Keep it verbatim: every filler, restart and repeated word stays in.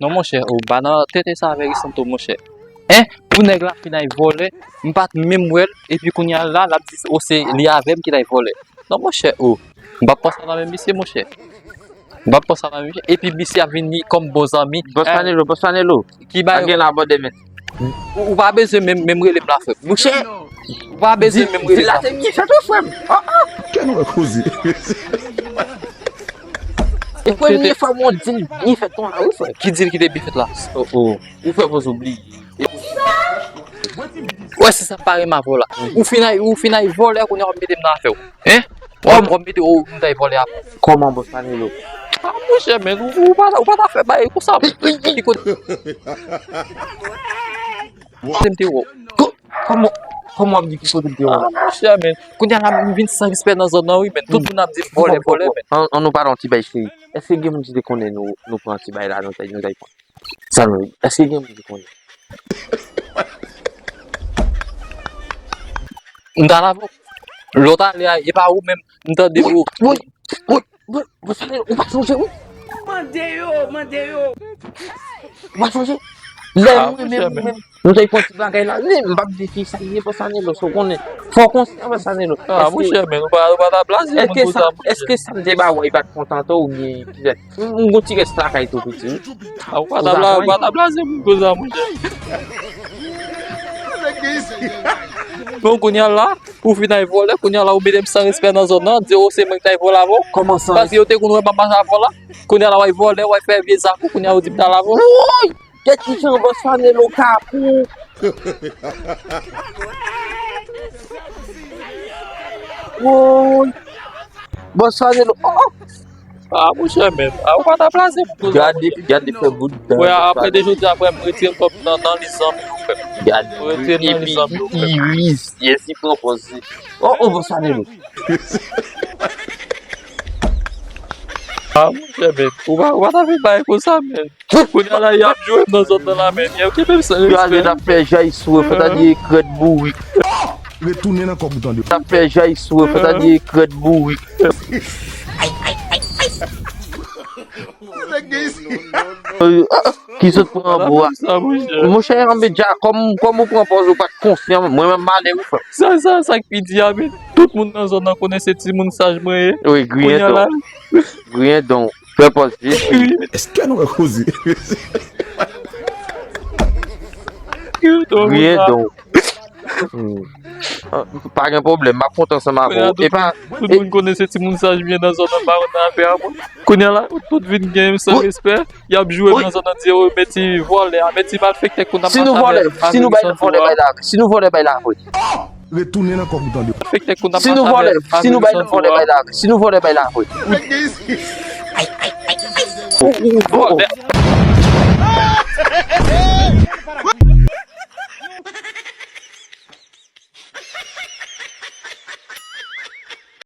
Non, monchè, ou pa nan tete sa avè Risanto, monchè. Hein? Pou nèg la fin al vòlè, m pa t menm wè l, epi kounye a la, l ap di, o, se li avè m ki t al vòlè. Non, monchè, o, m p ap pran sa nan men misye, monchè. M p ap pran sa nan men misye. Epi misye ap vin li kòm bon zanmi. Bòs Manelo, bòs Manelo. Ki bay. Pa gen la bòdè men. Ou, ou pa bezwen menm, menm rele m la, frè. Monchè, ou pa bezwen menm rele m la. Di la te byen fèt, wi, frè m. Oh, oh. Kè nou wè koze. E premye fwa mwen di l byen fèt kon la, wi, frè. Ki di l ki te byen fèt la? Oh, oh. Ou fè poz ou bliye. Wè, se sa m pa renmen avè w la. Ou fin al, ou fin al vòlè, kounye a w ap mete m nan afè w. Hein? W ap, w ap mete w, m t al vòlè avè w. Kòman, bòs Manelo? Ah, monchè, men, ou, ou pa, ou pa ta fè bagay konsa, men. Ki kote? Kote m te wè w? Ko-, kòman, kòman w ap di ki kote m te wè w? Ah, monchè, men. Kounye a la, m vin san respè nan zòn nan, wi, men. Tout moun ap di m vòlè, vòlè, men. An, an nou pale yon ti bagay, cheri. Èske gen moun ki te konnen nou, nou pran ti bagay la, nou t al, nou t al pran? Sa nou, èske gen moun ki konnen? M t al avè w. Lè w t ale a, e pa ou menm, m tande ou. Woy, woy, woy, woy, ou pa sonje, wi. Mande yo, mande yo. Ou pa sonje? Lè nou menm, menm, nou te fè yon ti bagay la, men m p ap di ki sa li ye, bòs Manelo, sa w konnen. Fò w konsyan, bòs Manelo. Ah, monchè, men ou pa, ou pa ta blaze moun konsa, monchè. Èske sa m te ba w, li pa t kontante w, oubyen kisa? M, m gon ti rès lakay tou piti, wi. Ah, ou pa ta bla-, ou pa ta blaze moun konsa, monchè. Bon, kounye a la, ou fin al vòlè, kounye a la, ou mete m san respè nan zòn nan, di, o, se mwen ki t al vòlè avè w. Kòman san respè? Paske yo te konn wè m ap mache avè w la. Kounye a la, w al vòlè, w al fè vye zak ou, kounye a, ou di m t al avè w. Woy! Gèt kijan bòs Manelo kapon. Woy! Bòs Manelo, oh! Ah, monchè, men. Ah, ou pa ta blaze m konsa. Gade, gade fè bout dan. Wè, apre de jodi, apre m retire m kòm nan, nan lis zanmi yo, frè. Gade. M retire m nan lis zanmi yo, frè. Epi, epi, yes, li pran pòz li. Oh, oh, bòs Manelo. Ah, monchè, men. Ou pa, ou pa ta fè bagay konsa, men. Kounye a la, y ap joure m nan zòn nan la, men. Yo kenbe m san respè. Gade, t ap fè jay sou, fè ta di krèd bourik. Retounen nan kòb ou tande. T ap fè jay sou, fè ta di krèd bourik. Ki sot pran bwa. Monchè, anben dja, kòm, kòm ou pran pòz ou pa t konsyan, mwen menm m ale wi, frè. Sa, sa, sa k pi di a, men. Tout moun nan zòn nan konnen se timoun saj mwen ye. Wi, griyen don. Griyen don. Fè pòz Jezi. Èske nou wè koze? Griyen don. Hmm. Ah, pa gen pwoblèm, m ap kontan ansanm avè w. Epa, tout moun konnen se timoun saj mwen nan zòn nan, pa konn afè a mwen. Kounye a la, tout vin gen san respè. Y ap joure m nan zòn nan, di yo, men ti vòlè a, men ti malfektè koun ap mache avè, avè Risanto a. Si nou vòlè, bay la, si nou vòlè, bay la, wi. Retounen nan kòb ou tande. Malfektè koun ap mache avè, avè Risanto a. Si nou vòlè, bay la, wi. Ou, ou, vòlè.